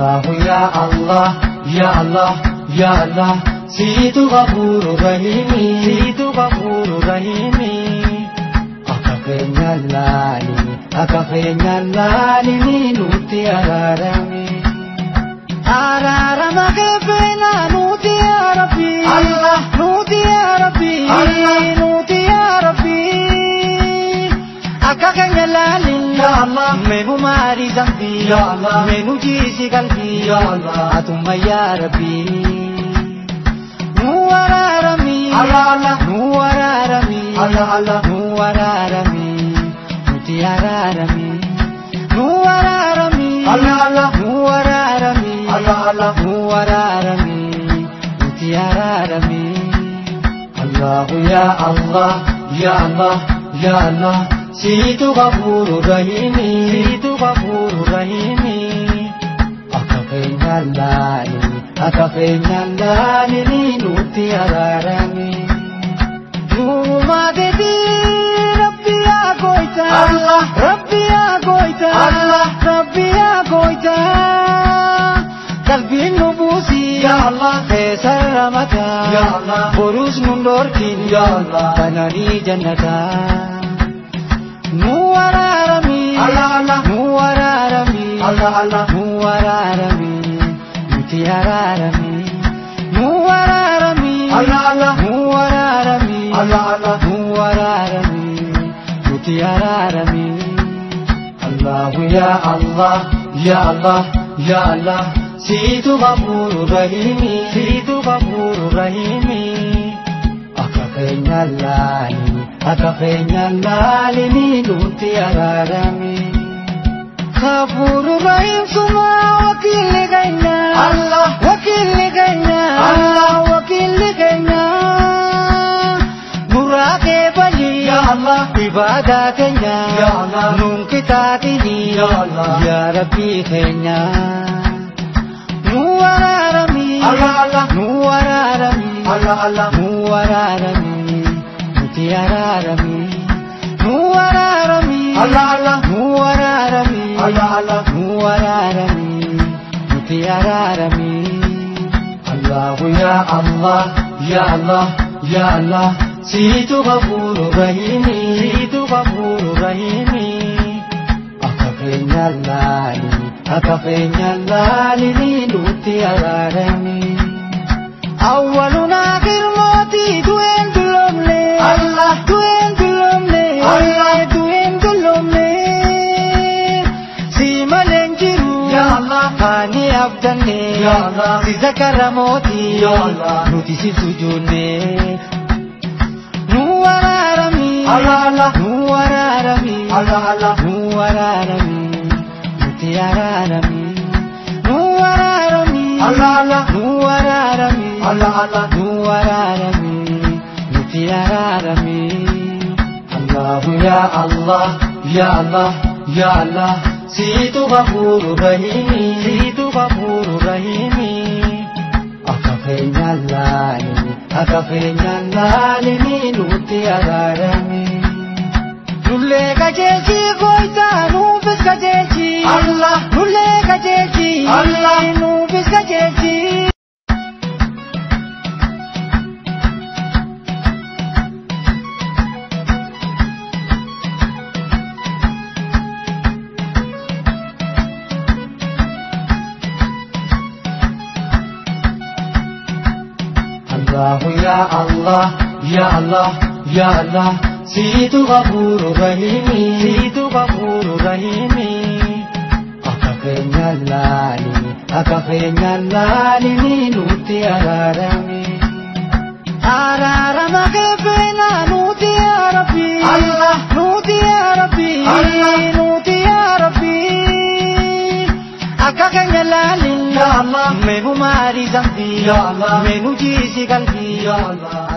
Allahu ya Allah, ya Allah, ya Allah. Siitu Ghafuuru Rahiimi, Siitu Ghafuuru Rahiimi. Akka keenya laalini, akka keenya laalini nutti araarami. Araarama keefeena nuti yaa Rabbi. Allah, nuti yaa Rabbi. Allah, nuti yaa Rabbi. Akka keenya laalin, ya Allah. Meenu maari zambi, ya Allah. Meenu jiisi qalbi, ya Allah. Atuma ya Rabbi. Nu araarami, Allah Allah. Nu araarami, Allah Allah. Nu araarami, nuti araarami. Nu araarami, Allah Allah. Nu araarami, Allah Allah. Nu araarami, nuti araarami. Allahu ya Allah, ya Allah, ya Allah. Siitu Ghafuuru Rahiimi, Siitu Ghafuuru Rahiimi. Akka keenya laalini, akka keenya laalini nutti araarami. Nuumaa deebii Rabbi yaa gooyta. Allah, Rabbi yaa gooyta. Allah, Rabbi yaa gooyta. Qalbiin nu buusi. Ya Allah, keessa ramata. Ya Allah, boruus nun dhorkin. Ya Allah, bananii jannataa. Nu araarami, Allah Allah. Nu araarami, Allah Allah. Nu araarami, nuti araarami. Nu araarami, Allah Allah. Nu araarami, Allah Allah. Nu araarami, nuti araarami. Allahu ya Allah, ya Allah, ya Allah. Siitu Ghafuuru Rahiimi, Siitu Ghafuuru Rahiimi. Akka keenya laalini, akka keenya laalini nutti araarami. Ghafuuru Rahiim suma wakiilli keenya. Allah, wakiilli keenya. Allah, wakiilli keenya. Nurraa keebali, ya Allah. Ibaadaa keenya, ya Allah. Nuun kitaatini, ya Allah. Ya Rabbi keenya. Nu araarami, Allah Allah. Nu araarami, Allah Allah. Nu araarami, nuti araarami. Nu araarami, Allah Allah. Nu araarami, Allah Allah. Nu araarami, nuti araarami. Allahu ya Allah, ya Allah, ya Allah. Siitu Ghafuuru Rahiimi, Siitu Ghafuuru Rahiimi. Akka keenya laalini, akka keenya laalini nutti araarami. Awwalun aakhir mootii du'een dulloomne. Allah, du'een dulloomne. Allah, du'een dulloomne. Si malee hin jiru. Ya Allah, ani abdanne. Ya Allah, si zakara mootii. Ya Allah, nuti si sujuudne. Nu araarami, Allah Allah. Nu araarami, Allah Allah. Nu araarami, nuti araarami. Nu araarami, Allah Allah. Nu araarami, Allah Allah. Nu araarami, nuti araarami. Allahu ya Allah, ya Allah, ya Allah. Siitu Ghafuuru Rahiimi, Siitu Ghafuuru Rahiimi. Akka keenya laalini, akka keenya laalini nutti araarami. Nullee qajeelchi gooyta nuufis qajeelchi. Allah, nullee qajeelchi. Allah, nuufis qajeelchi. Allahu ya Allah, ya Allah, ya Allah. Siitu Ghafuuru Rahiimi, Siitu Ghafuuru Rahiimi. Akka keenya laalini, akka keenya laalini nutti araarami. Araarama keefeena nuti yaa Rabbi. Allah, nuti yaa Rabbi. Allah, nuti yaa Rabbi. Akka keenya laalin, ya Allah. Meenu maari zambi, ya Allah. Meenu jiisi qalbi, ya Allah.